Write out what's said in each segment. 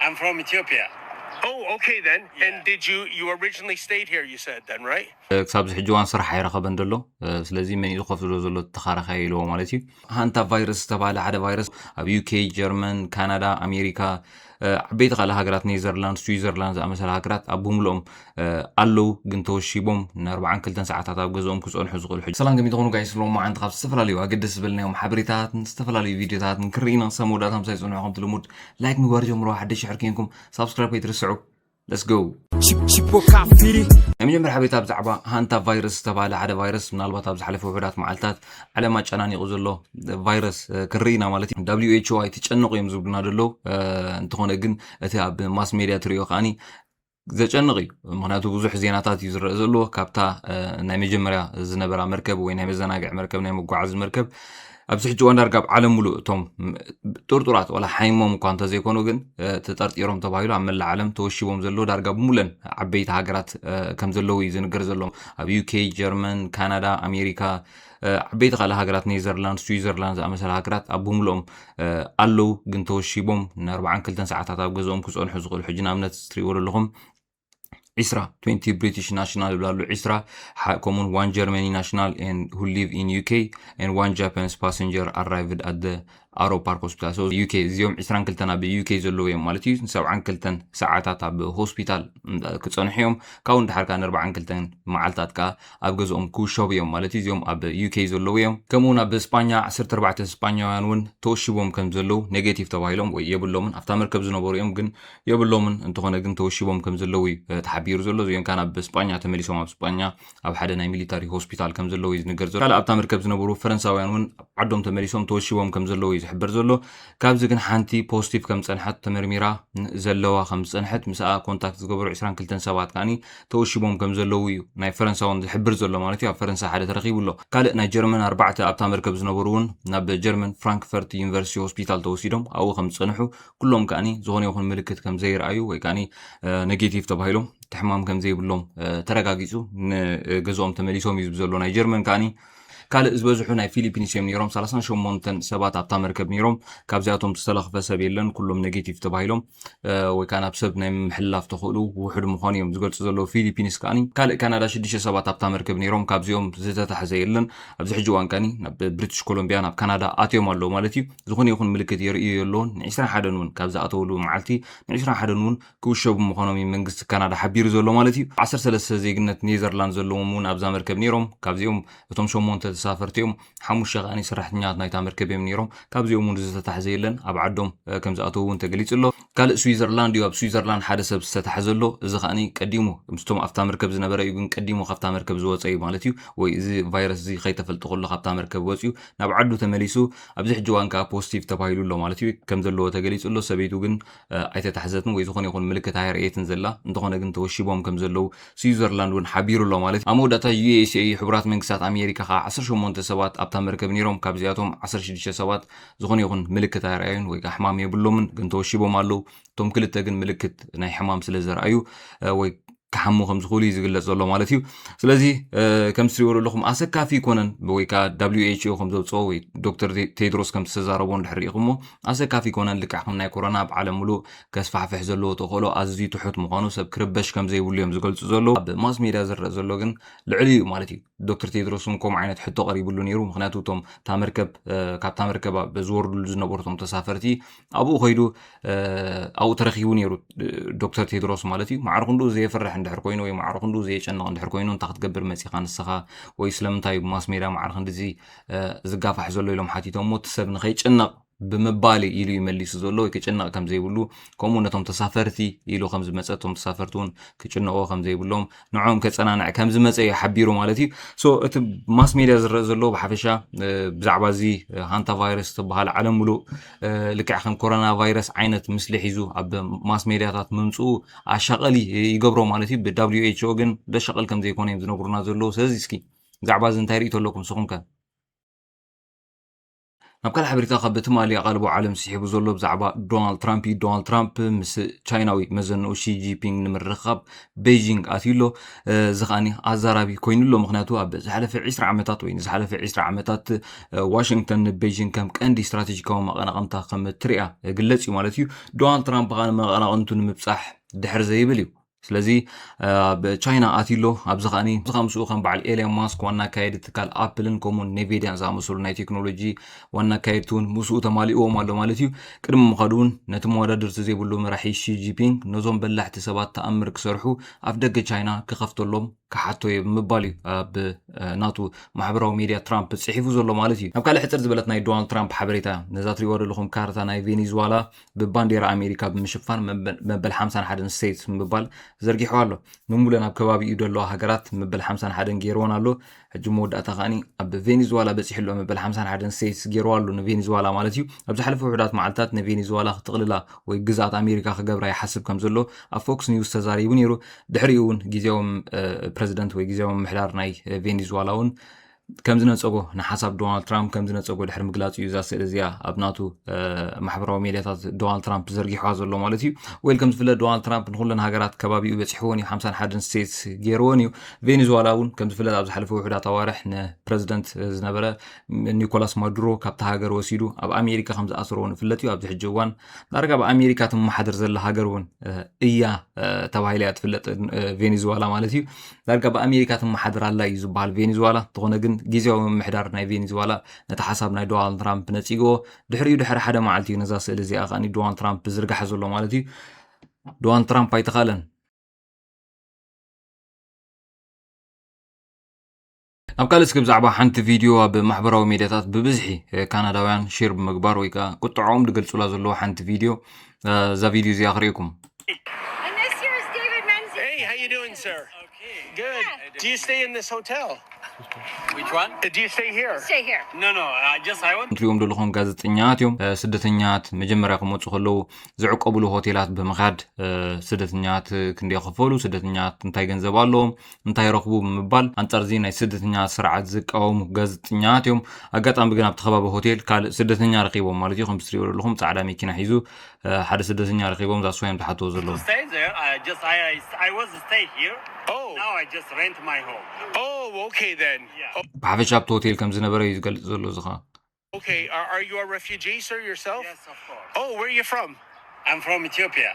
I'm from Ethiopia. Oh, okay then. Yeah. And did you you originally stayed here? You said then, right? ክሳብ ዝሕጂ እዋን ስራሕ ኣይረኸበን ዘሎ። ስለዚ መን እዩ ዝኸፍሎ ዘሎ ተኻራኻይ ኢልዎ ማለት እዩ። ሃንታ ቫይረስ ዝተባሃለ ሓደ ቫይረስ ኣብ ዩኬ፣ ጀርመን፣ ካናዳ፣ ኣሜሪካ፣ ዓበይቲ ካልእ ሃገራት፣ ኔዘርላንድ፣ ስዊዘርላንድ ዝኣመሰለ ሃገራት ኣብ ብምልኦም ኣለዉ፣ ግን ተወሺቦም ንኣርባዓን ክልተን ሰዓታት ኣብ ገዝኦም ክጸንሑ ዝኽእሉ። ሕጂ ሰላም፣ ከመይ ትኾኑ ጋይስ? ሎማዓንቲ ካብ ዝተፈላለዩ ኣገደስቲ ዝበልናዮም ሓበሬታትን ዝተፈላለዩ ቪድዮታትን ክርኢና ክሳብ መወዳእታ ምሳይ ጽንሑ። ከምቲ ልሙድ ላይክ ምግባር ጀምሮ። ሓደሽ ሽሕር ኬንኩም ሳብስክራይብ ከይትርስዑ። Let's go። Chip- Chipocafiri. ናይ መጀመርያ ሓበሬታ ብዛዕባ ሃንታ ቫይረስ ዝተባሃለ ሓደ ቫይረስ፣ ምናልባት ኣብ ዝሓለፈ ውሑዳት መዓልታት ዓለም ኣጨናኒቑ ዘሎ ቫይረስ ክንርኢ ኢና ማለት እዩ። ደብሊው ኤች ኦ ኣይትጨነቑ እዮም ዝብሉና ዘለዉ። እንተኾነ ግን እቲ ኣብ ማስ ሜድያ ትሪኦ ከዓኒ ዘጨንቕ እዩ። ምኽንያቱ ብዙሕ ዜናታት እዩ ዝረአ ዘሎ። ካብታ ናይ መጀመርያ ዝነበራ መርከብ ወይ ናይ መዘናግዒ መርከብ፣ ናይ መጓዓዚ መርከብ፣ ኣብዚ ሕጂ እዋን ዳርጋ ኣብ ዓለም ሙሉእ እቶም ጥርጡራት ዋላ ሓይሞም እኳ እንተዘይኮኑ ግን ተጠርጢሮም ተባሂሉ ኣብ መላእ ዓለም ተወሺቦም ዘለዉ ዳርጋ ብሙለን ዓበይቲ ሃገራት ከም ዘለዉ እዩ ዝንገር ዘሎ። ኣብ ዩኬ፣ ጀርመን፣ ካናዳ፣ ኣሜሪካ፣ ዓበይቲ ካልእ ሃገራት፣ ኔዘርላንድ፣ ስዊዘርላንድ ዝኣመሰለ ሃገራት ኣብ ብምልኦም ኣለዉ፣ ግን ተወሺቦም ንኣርባዓን ክልተን ሰዓታት ኣብ ገዝኦም ክጸንሑ ዝኽእሉ። ሕጂ ንኣብነት ትሪእዎ ዘለኹም ዒስራ፣ twenty ብሪቲሽ ናሽናል ይብሉ ኣለዉ። ዒስራ፣ ከምኡውን one Germany national and who live in U K and one Japanese passenger arrived at the Aero Park Hospital. So ዩ ኬ፣ እዚኦም ዒስራን ክልተን ኣብ ዩ ኬ ዘለዉ እዮም ማለት እዩ። ሰብዓን ክልተን ሰዓታት ኣብ ሆስፒታል ክጸንሑ እዮም። ካብኡ ንድሓር ከኣ ንኣርባዓን ክልተን መዓልታት ከኣ ኣብ ገዝኦም ክውሸቡ እዮም ማለት እዩ። እዚኦም ኣብ ዩ ኬ ዘለዉ እዮም። ከምኡውን ኣብ ስጳኛ ዓሰርተ ኣርባዕተ ስጳኛውያን እውን ተወሺቦም ከም ዘለዉ፣ ኔጌቲቭ ተባሂሎም ወይ የብሎምን፣ ኣብታ መርከብ ዝነበሩ እዮም ግን የብሎምን። እንተኾነ ግን ተወሺቦም ከም ዘለዉ እዩ ተሓቢሩ ዘሎ። እዚኦም ከኣ ናብ ስጳኛ ተመሊሶም ኣብ ስጳኛ ኣብ ሓደ ናይ ሚሊታሪ ሆስፒታል ከም ዘለዉ እዩ ዝንገር ዘሎ። ካልእ ኣብታ መርከብ ዝነበሩ ፈረንሳውያን እውን ዓዶም ተመሊሶም ተወሺቦም ከም ዘለዉ እዩ ዝሕበር ዘሎ። ካብዚ ግን ሓንቲ ፖዚቲቭ ከም ዝጸንሐት ተመርሚራ ዘለዋ ከም ዝጸንሐት፣ ምስኣ ኮንታክት ዝገበሩ ዒስራን ክልተን ሰባት ከኣኒ ተወሺቦም ከም ዘለዉ እዩ ናይ ፈረንሳ እውን ዝሕብር ዘሎ ማለት እዩ። ኣብ ፈረንሳ ሓደ ተረኺቡ ኣሎ። ካልእ ናይ ጀርመን ኣርባዕተ ኣብታ መርከብ ዝነበሩ እውን ናብ ጀርመን ፍራንክፈርት ዩኒቨርሲቲ ሆስፒታል ተወሲዶም ኣብኡ ከም ዝጸንሑ፣ ኩሎም ከኣኒ ዝኾነ ይኹን ምልክት ከም ዘይረኣዩ ወይ ከኣኒ ኔጌቲቭ ተባሂሎም እቲ ሕማም ከም ዘይብሎም ተረጋጊጹ ንገዝኦም ተመሊሶም እዩ ዝብል ዘሎ ናይ ጀርመን ከኣኒ። ካልእ ዝበዝሑ ናይ ፊሊፒንስ እዮም ነይሮም። ሰላሳን ሸሞንተን ሰባት ኣብታ መርከብ ነይሮም። ካብዚኣቶም ዝተለኽፈ ሰብ የለን። ኩሎም ኔጌቲቭ ተባሂሎም ወይ ከዓ ናብ ሰብ ናይ ምሕላፍ ተኽእሉ ውሑድ ምዃኑ እዮም ዝገልጹ ዘለዉ ፊሊፒንስ ከኣኒ። ካልእ ካናዳ ሽዱሽተ ሰባት ኣብታ መርከብ ነይሮም። ካብዚኦም ዝተታሕዘ የለን። ኣብዚ ሕጂ እዋን ከኣኒ ናብ ብሪቲሽ ኮሎምቢያ ናብ ካናዳ ኣትዮም ኣለዉ ማለት እዩ። ዝኾነ ይኹን ምልክት የርእዩ የለውን። ንዒስራን ሓደን እውን ካብ ዝኣተውሉ መዓልቲ ንዒስራን ሓደን እውን ክውሸቡ ምዃኖም እዩ መንግስቲ ካናዳ ሓቢሩ ዘሎ ማለት እዩ። ዓሰርተ ሰለስተ ዜግነት ኔዘርላንድ ዘለዎም እውን ኣብዛ መርከብ ነይሮም። ካብዚኦም እቶም ሸሞንተ ተሳፈርቲ እዮም። ሓሙሽተ ከኣኒ ሰራሕተኛታት ናይታ መርከብ እዮም ነይሮም። ካብዚኦም እውን ዝተታሕዘ የለን። ኣብ ዓዶም ከም ዝኣተዉ እውን ተገሊጹ ኣሎ። ካልእ ስዊዘርላንድ እዩ። ኣብ ስዊዘርላንድ ሓደ ሰብ ዝተታሕዘ ኣሎ። እዚ ከኣኒ ቀዲሙ ምስቶም ኣብታ መርከብ ዝነበረ እዩ፣ ግን ቀዲሙ ካብታ መርከብ ዝወፀ እዩ ማለት እዩ። ወይ እዚ ቫይረስ እዚ ከይተፈልጠ ከሎ ካብታ መርከብ ወፂኡ ናብ ዓዱ ተመሊሱ ኣብዚ ሕጂ እዋን ከዓ ፖዚቲቭ ተባሂሉ ኣሎ ማለት እዩ። ከም ዘለዎ ተገሊጹ ኣሎ። ሰበይቱ ግን ኣይተታሕዘትን ወይ ዝኾነ ይኹን ምልክት ኣየርእየትን ዘላ። እንተኾነ ግን ተወሺቦም ከም ዘለዉ ስዊዘርላንድ እውን ሓቢሩ ኣሎ ማለት እዩ። ኣብ መወዳእታ ዩ ኤስ ኤ፣ ሕቡራት መንግስታት ኣሜሪካ ከዓ ዓሰርተ ሸሞንተ ሰባት ኣብታ መርከብ ነይሮም። ካብዚኣቶም ዓሰርተ ሽዱሽተ ሰባት ዝኾነ ይኹን ምልክት ኣየርኣዩን ወይ ከዓ ሕማም የብሎምን፣ ግን ተወሺቦም ኣለዉ። እቶም ክልተ ግን ምልክት ናይ ሕማም ስለ ዘርኣዩ ወይ ክሓሙ ከም ዝኽእሉ እዩ ዝግለጽ ዘሎ ማለት እዩ። ስለዚ ከም ትሪእዎ ዘለኹም ኣሰካፊ ይኮነን፣ ወይ ከዓ ደብሊው ኤች ኦ ከም ዘውፅኦ ወይ ዶክተር ቴድሮስ ከም ዝተዛረቦ እንድሕር ርኢኹሞ ኣሰካፊ ይኮነን። ልክዕ ከም ናይ ኮሮና ኣብ ዓለም ሙሉእ ከስፋሕፍሕ ዘለዎ ተኽእሎ ኣዝዩ ትሑት ምዃኑ ሰብ ክርበሽ ከም ዘይብሉ እዮም ዝገልጹ ዘለዉ። ኣብ ማስ ሜድያ ዝረአ ዘሎ ግን ልዕሊ እዩ ማለት እዩ። ዶክተር ቴድሮስ እውን ከምኡ ዓይነት ሕቶ ቀሪብሉ ነይሩ። ምኽንያቱ እቶም እታ መርከብ ካብታ መርከብ ዝወርድሉ ዝነበሩ እቶም ተሳፈርቲ ኣብኡ ከይዱ ኣብኡ ተረኺቡ ነይሩ ዶክተር ቴድሮስ ማለት እዩ። ማዕረ ክንድኡ ዘየፍርሕ እንድሕር ኮይኑ ወይ ማዕረ ክንድኡ ዘየጨንቕ እንድሕር ኮይኑ እንታይ ክትገብር መፂኻ ንስኻ ወይ ስለምንታይ እዩ ብማስ ሜድያ ማዕረ ክንድዚ ዝጋፋሕ ዘሎ ኢሎም ሓቲቶሞ። እቲ ሰብ ንኸይጨነቕ ብምባል ኢሉ እዩ መሊሱ ዘሎ ወይ ክጭነቕ ከም ዘይብሉ ከምኡ ነቶም ተሳፈርቲ ኢሉ ከም ዝመፀ እቶም ተሳፈርቲ እውን ክጭነቑ ከም ዘይብሎም ንዕኦም ከፀናንዕ ከም ዝመፀ እዩ ሓቢሩ ማለት እዩ። ሶ እቲ ማስ ሜድያ ዝረአ ዘሎ ብሓፈሻ ብዛዕባ እዚ ሃንታ ቫይረስ ዝበሃል ዓለም ሙሉእ ልክዕ ከም ኮሮና ቫይረስ ዓይነት ምስሊ ሒዙ ኣብ ማስ ሜድያታት ምምፅኡ ኣሻቐሊ ይገብሮ ማለት እዩ። ብ ደብሊው ኤች ኦ ግን ደሻቐል ከም ዘይኮነ እዮም ዝነግሩና ዘለዉ። ስለዚ እስኪ ብዛዕባ እዚ እንታይ ርእይቶ ኣለኩም ንስኹም ከ? ናብ ካልእ ሓበሬታ ካብ ትማሊ ኣቓልቦ ዓለም ስሒቡ ዘሎ ብዛዕባ ዶናልድ ትራምፕ እዩ። ዶናልድ ትራምፕ ምስ ቻይናዊ መዘንኡ ሺ ጂንፒንግ ንምርኻብ ቤይጂንግ ኣትዩ ኣሎ። እዚ ከኣ ኣዛራቢ ኮይኑ ኣሎ። ምኽንያቱ ኣብ ዝሓለፈ ዒስራ ዓመታት ወይ ንዝሓለፈ ዒስራ ዓመታት ዋሽንግተን ንቤይጂንግ ከም ቀንዲ ስትራቴጂካዊ መቐናቕንታ ከም ትሪኣ ግለጽ እዩ ማለት እዩ። ዶናልድ ትራምፕ ከኣ ንመቐናቕንቱ ንምብጻሕ ድሕር ዘይብል እዩ። ስለዚ ኣብ ቻይና ኣትዩ ኣሎ። ኣብዚ ከኣ ምስኡ ከም በዓል ኤሎን ማስክ ዋና ኣካየዲ ትካል ኣፕልን ከምኡውን ኔቪድያን ዝኣመሰሉ ናይ ቴክኖሎጂ ዋና ኣካየድቲ እውን ምስኡ ተማሊእዎም ኣሎ ማለት እዩ። ቅድሚ ምኻዱ እውን ነቲ መወዳድርቲ ዘይብሉ መራሒ ሺ ጂንፒንግ ነዞም በላሕቲ ሰባት ተኣምር ክሰርሑ ኣፍ ደገ ቻይና ክኸፍተሎም ክሓቶ እየ ብምባል እዩ ኣብ ናቱ ማሕበራዊ ሚድያ ትራምፕ ጽሒፉ ዘሎ ማለት እዩ። ኣብ ካልእ ሕጽር ዝበለት ናይ ዶናልድ ትራምፕ ሓበሬታ፣ ነዛ ትሪእዋ ዘለኹም ካርታ ናይ ቬኔዙዋላ ብባንዴራ ኣሜሪካ ብምሽፋን መበል ሓምሳን ሓደን ስቴትስ ብምባል ዘርጊሕዋ ኣሎ። ምሙለን ኣብ ከባቢኡ ዘለዋ ሃገራት መበል ሓምሳን ሓደን ገይርወን ኣሎ። ሕጂ መወዳእታ ከኣ ኣብ ቬኔዙዋላ በጺሑ ኣሎ። መበል ሓምሳን ሓደን ስቴትስ ገይርዋ ኣሎ ንቬኔዙዋላ ማለት እዩ። ኣብ ዝሓለፈ ውሑዳት መዓልታት ንቬኔዙዋላ ክጥቕልላ ወይ ግዝኣት ኣሜሪካ ክገብራ ይሓስብ ከም ዘሎ ኣብ ፎክስ ኒውስ ተዛሪቡ ነይሩ። ድሕሪኡ እውን ግዜያዊ ፕረዚደንት ወይ ግዜያዊ ምምሕዳር ናይ ቬኔዙዋላ እውን ከም ዝነጸጎ፣ ንሓሳብ ዶናልድ ትራምፕ ከም ዝነጸጎ ድሕሪ ምግላጹ እዩ እዛ ስእሊ እዚኣ ኣብ ናቱ ማሕበራዊ ሜድያታት ዶናልድ ትራምፕ ዘርጊሕዋ ዘሎ ማለት እዩ። ወይል ከም ዝፍለጥ ዶናልድ ትራምፕ ንኩለን ሃገራት ከባቢኡ በጺሕወን እዩ፣ ሓምሳን ሓደን ስቴትስ ገይርወን እዩ። ቬኔዙዋላ እውን ከም ዝፍለጥ ኣብ ዝሓለፈ ውሑዳት ኣዋርሕ ንፕረዚደንት ዝነበረ ኒኮላስ ማዱሮ ካብቲ ሃገር ወሲዱ ኣብ ኣሜሪካ ከም ዝኣሰረዎ ንፍለጥ እዩ። ኣብዚ ሕጂ እዋን ዳርጋ ብኣሜሪካ ትመሓደር ዘላ ሃገር እውን እያ ተባሂላ እያ ትፍለጥ፣ ቬኔዙዋላ ማለት እዩ። ዳርጋ ብኣሜሪካ ትመሓደር ኣላ እዩ ዝበሃል ቬኔዙዋላ። እንተኾነ ግን ግዜያዊ ምምሕዳር ናይ ቬኔዙዋላ ነቲ ሓሳብ ናይ ዶናልድ ትራምፕ ነጺግዎ። ድሕሪኡ ድሕሪ ሓደ መዓልቲ እዩ ነዛ ስእሊ እዚኣ ከኣ ዶናልድ ትራምፕ ዝርግሓ ዘሎ ማለት እዩ። ዶናልድ ትራምፕ ኣይተኻለን። ኣብ ካልእ እስኪ ብዛዕባ ሓንቲ ቪድዮ ኣብ ማሕበራዊ ሜድያታት ብብዝሒ ካናዳውያን ሼር ብምግባር ወይ ከዓ ቁጥዖም ዝገልጹላ ዘለዉ ሓንቲ ቪድዮ፣ እዛ ቪድዮ እዚኣ ክርእየኩም። And this here is David Menzies. Hey, how you doing, sir? Good. Do you stay in this hotel? Which one? Do you stay here? Stay here. No, no. I just I want. ትሪኦም ዘለኹም ጋዜጠኛት እዮም። ስደተኛት መጀመርያ ክመፁ ከለዉ ዝዕቀብሉ ሆቴላት ብምኻድ ስደተኛት ክንደይ ክፈሉ፣ ስደተኛት እንታይ ገንዘብ ኣለዎም፣ እንታይ ረኽቡ ብምባል ኣንጻር እዚ ናይ ስደተኛ ስርዓት ዝቃወሙ ጋዜጠኛት እዮም። ኣጋጣሚ ግን ኣብቲ ከባቢ ሆቴል ካልእ ስደተኛ ረኺቦም ማለት እዩ። ከምዚ ትሪእዎ ዘለኹም ጻዕዳ መኪና ሒዙ ሓደ ስደተኛ ረኺቦም እዛ እሱ እዮም ዝሓትዎ ዘለዉ። Stay there. I just I I, I was stay here. Oh. Now I just rent my home. Oh, okay then. Yeah. Oh, ብሓፈሻ ኣብቲ ሆቴል ከም ዝነበረ እዩ ዝገልጽ ዘሎ እዚ ኸዓ። okay. Are, are you a refugee, sir, yourself? Yes, of course. Oh, where are you from? I'm from Ethiopia.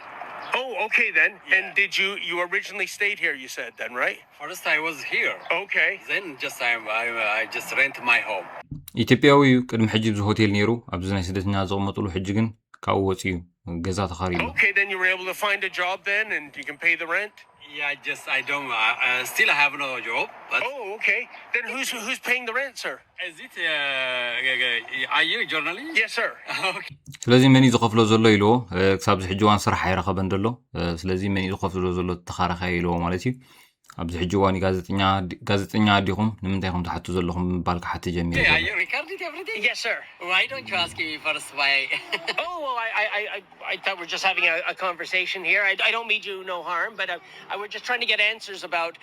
Oh, okay then. Yeah. And did you you originally stayed here? You said then, right? First I was here. Okay. Then just I I, I just rent my home. ኢትዮጵያዊ እዩ። ቅድሚ ሕጂ ኣብዚ ሆቴል ነይሩ፣ ኣብዚ ናይ ስደተኛ ዝቕመጥሉ። ሕጂ ግን ካብኡ ወፂኡ ገዛ ተኻሪዩ። Okay, then you were able to find a job then, and you can pay the rent. Yeah, just I don't. Uh, uh, still I have no job. But Oh, okay. Then who's who's paying the rent, sir? Is it? Uh, uh, are you a journalist? Yes, sir. Okay. ስለዚ መን እዩ ዝኸፍሎ ዘሎ ኢልዎ። ክሳብ እዚ ሕጂ እዋን ስራሕ ኣይረኸበን ዘሎ። ስለዚ መን እዩ ዝኸፍሎ ዘሎ ተኻራኻይ ኢልዎ ማለት እዩ። ኣብዚ ሕጂ እዋን እዩ ጋዜጠኛ ኣዲ- ጋዜጠኛ ኣዲኹም ንምንታይ ኢኹም ትሓቱ ዘለኹም ብምባል ክሓቲ ጀሚሩ Okay, ዘሎ። Are you recording everything? Yes, sir. Why don't you ask me first why? Oh, well, I, I, I, I I thought we're just having a, a conversation here. I, I don't mean you no harm, but I, I was just trying to get answers about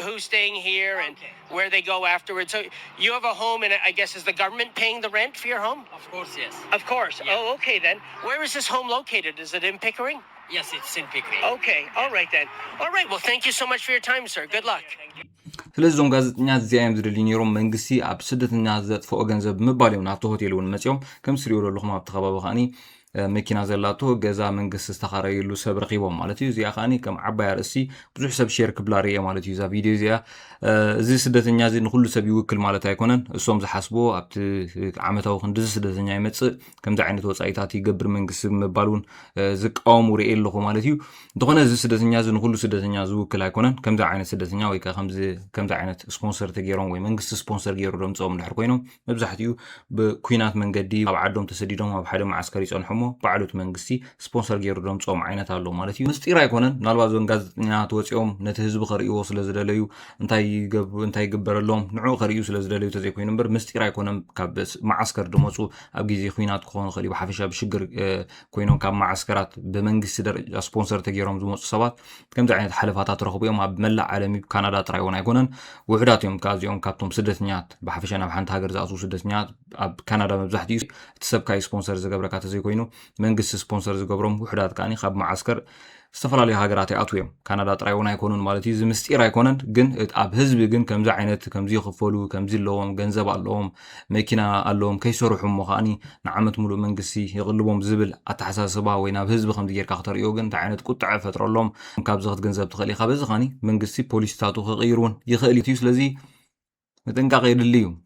who's staying here and Okay. where they go afterwards. So you have a home, and I guess is the government paying the rent for your home? Of course, yes. Of course. Yeah. Oh, okay then. Where is this home located? Is it in Pickering? Yes, it's in Pickering. Okay. All right then. All right. Well, thank you so much for your time, sir. Good luck. ስለዚ እዞም ጋዜጠኛት እዚኣ እዮም ዝደልዩ ነይሮም። መንግስቲ ኣብ ስደተኛ ዘጥፍኦ ገንዘብ ምባል እዮም ናብቲ ሆቴል እውን መፂኦም። ከም ትሪእዎ ዘለኹም ኣብቲ ከባቢ ከዓኒ መኪና ዘላቶ ገዛ መንግስቲ ዝተኻረየሉ ሰብ ረኺቦም ማለት እዩ። እዚኣ ከዓኒ ከም ዓባይ ኣርእስቲ ብዙሕ ሰብ ሼር ክብላ ርእየ ማለት እዩ እዛ ቪድዮ እዚኣ። እዚ ስደተኛ እዚ ንኩሉ ሰብ ይውክል ማለት ኣይኮነን። እሶም ዝሓስብዎ ኣብቲ ዓመታዊ ክንድዚ ስደተኛ ይመፅእ፣ ከምዚ ዓይነት ወፃኢታት ይገብር መንግስቲ ብምባል እውን ዝቃወሙ ርእየ ኣለኹ ማለት እዩ። እንተኾነ እዚ ስደተኛ እዚ ንኩሉ ስደተኛ ዝውክል ኣይኮነን። ከምዚ ዓይነት ስደተኛ ወይ ከዓ ከምዚ ዓይነት ስፖንሰር ተገይሮም ወይ መንግስቲ ስፖንሰር ገይሩ ደምፅኦም ድሕር ኮይኖም መብዛሕትኡ ብኩናት መንገዲ ኣብ ዓዶም ተሰዲዶም ኣብ ሓደ መዓስከር ይፀንሑ። እሞ ባዕሉ እቲ መንግስቲ ስፖንሰር ገይሩ ደምፅኦም ዓይነት ኣሎ ማለት እዩ። ምስጢር ኣይኮነን። ምናልባት እዞን ጋዜጠኛታት ወፂኦም ነቲ ህዝቢ ከርእይዎ ስለ ዝደለዩ፣ እንታይ ይገብ- እንታይ ይግበረሎም ንዕኡ ከርእዩ ስለ ዝደለዩ ተዘይኮይኑ እምበር ምስጢር ኣይኮነን። ካብ ስ- መዓስከር ዝመፁ ኣብ ግዜ ኩናት ክኾኑ ይኽእል እዩ። ብሓፈሻ ብሽግር እ፣ ኮይኖም ካብ መዓስከራት ብመንግስቲ ደረጃ ስፖንሰር ተገይሮም ዝመፁ ሰባት ከምዚ ዓይነት ሓለፋታት ረኽቡ እዮም። ኣብ መላእ ዓለም እዩ፣ ካናዳ ጥራይ እውን ኣይኮነን። ውሑዳት እዮም ከኣ እዚኦም ካብቶም ስደተኛት ብሓፈሻ ናብ ሓንቲ ሃገር ዝኣትዉ ስደተኛት ኣብ ካናዳ መብዛሕትኡ እቲ ሰብ ካዩ ስፖንሰር ዝገብረካ ተዘይኮይኑ መንግስቲ ስፖንሰር ዝገብሮም ውሑዳት ከኣ ካብ መዓስከር ዝተፈላለዩ ሃገራት ይኣትዉ እዮም። ካናዳ ጥራይ እውን ኣይኮኑን ማለት እዩ። እዚ ምስጢር ኣይኮነን፣ ግን እት- ኣብ ህዝቢ ግን ከምዚ ዓይነት ከምዚ ይኽፈሉ ከምዚ ኣለዎም ገንዘብ ኣለዎም መኪና ኣለዎም ከይሰርሑ እሞ ከኣኒ ንዓመት ሙሉእ መንግስቲ ይቕልቦም ዝብል ኣተሓሳስባ ወይ ናብ ህዝቢ ከምዚ ጌርካ ክተርእዮ ግን እንታይ ዓይነት ቁጥዐ ፈጥረሎም ካብዚ ክትግንዘብ ትኽእል ኢኻ። በዚ ከኣኒ መንግስቲ ፖሊሲታቱ ክቕይር እውን ይኽእል እዩ። ስለዚ ምጥንቃቕ የድሊ እዩ።